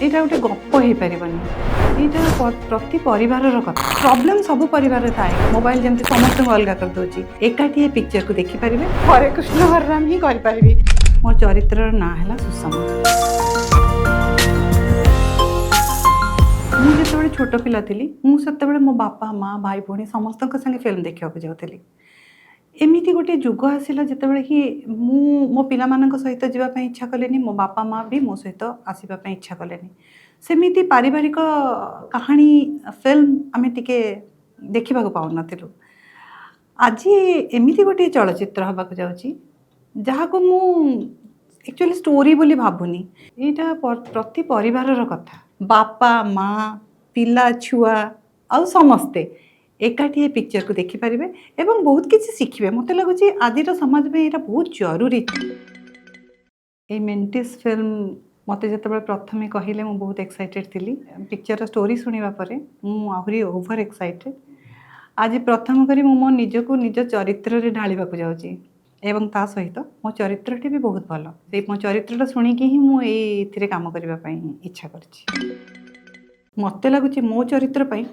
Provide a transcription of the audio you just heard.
ଏଇଟା ଗୋଟେ ଗପ ହେଇପାରିବନି। ଏଇଟା ପ୍ରତି ପରିବାରର କଥା। ପ୍ରୋବ୍ଲେମ୍ ସବୁ ପରିବାରରେ ଥାଏ। ମୋବାଇଲ ଯେମିତି ସମସ୍ତଙ୍କୁ ଅଲଗା କରିଦେଉଛି, ଏକାଠି ଏ ପିକ୍ଚରକୁ ଦେଖିପାରିବେ। ହରେ କୃଷ୍ଣ ହରେ ହିଁ କରିପାରିବି। ମୋ ଚରିତ୍ରର ନାଁ ହେଲା ସୁଷମା। ମୁଁ ଯେତେବେଳେ ଛୋଟ ପିଲା ଥିଲି, ମୁଁ ସେତେବେଳେ ମୋ ବାପା, ମା, ଭାଇ, ଭଉଣୀ ସମସ୍ତଙ୍କ ସାଙ୍ଗେ ଫିଲ୍ମ ଦେଖିବାକୁ ଯାଉଥିଲି। ଏମିତି ଗୋଟିଏ ଯୁଗ ଆସିଲା ଯେତେବେଳେ କି ମୁଁ ମୋ ପିଲାମାନଙ୍କ ସହିତ ଯିବା ପାଇଁ ଇଚ୍ଛା କଲିନି, ମୋ ବାପା ମା ବି ମୋ ସହିତ ଆସିବା ପାଇଁ ଇଚ୍ଛା କଲେନି। ସେମିତି ପାରିବାରିକ କାହାଣୀ ଫିଲ୍ମ ଆମେ ଟିକେ ଦେଖିବାକୁ ପାଉନଥିଲୁ। ଆଜି ଏମିତି ଗୋଟିଏ ଚଳଚ୍ଚିତ୍ର ହେବାକୁ ଯାଉଛି, ଯାହାକୁ ମୁଁ ଆକ୍ଚୁଆଲି ଷ୍ଟୋରି ବୋଲି ଭାବୁନି। ଏଇଟା ପ୍ରତି ପରିବାରର କଥା। ବାପା, ମା, ପିଲା, ଛୁଆ ଆଉ ସମସ୍ତେ ଏକାଠି ଏ ପିକ୍ଚରକୁ ଦେଖିପାରିବେ ଏବଂ ବହୁତ କିଛି ଶିଖିବେ। ମୋତେ ଲାଗୁଛି ଆଜିର ସମାଜ ପାଇଁ ଏଇଟା ବହୁତ ଜରୁରୀ। ଏଇ ମେଣ୍ଟିସ୍ ଫିଲ୍ମ ମୋତେ ଯେତେବେଳେ ପ୍ରଥମେ କହିଲେ, ମୁଁ ବହୁତ ଏକ୍ସାଇଟେଡ଼ ଥିଲି। ପିକ୍ଚରର ଷ୍ଟୋରି ଶୁଣିବା ପରେ ମୁଁ ଆହୁରି ଓଭର ଏକ୍ସାଇଟେଡ଼। ଆଜି ପ୍ରଥମ କରି ମୁଁ ମୋ ନିଜକୁ ନିଜ ଚରିତ୍ରରେ ଢାଳିବାକୁ ଯାଉଛି ଏବଂ ତା ସହିତ ମୋ ଚରିତ୍ରଟି ବି ବହୁତ ଭଲ। ସେଇ ମୋ ଚରିତ୍ରଟା ଶୁଣିକି ହିଁ ମୁଁ ଏଇଥିରେ କାମ କରିବା ପାଇଁ ଇଚ୍ଛା କରିଛି। ମୋତେ ଲାଗୁଛି ମୋ ଚରିତ୍ର ପାଇଁ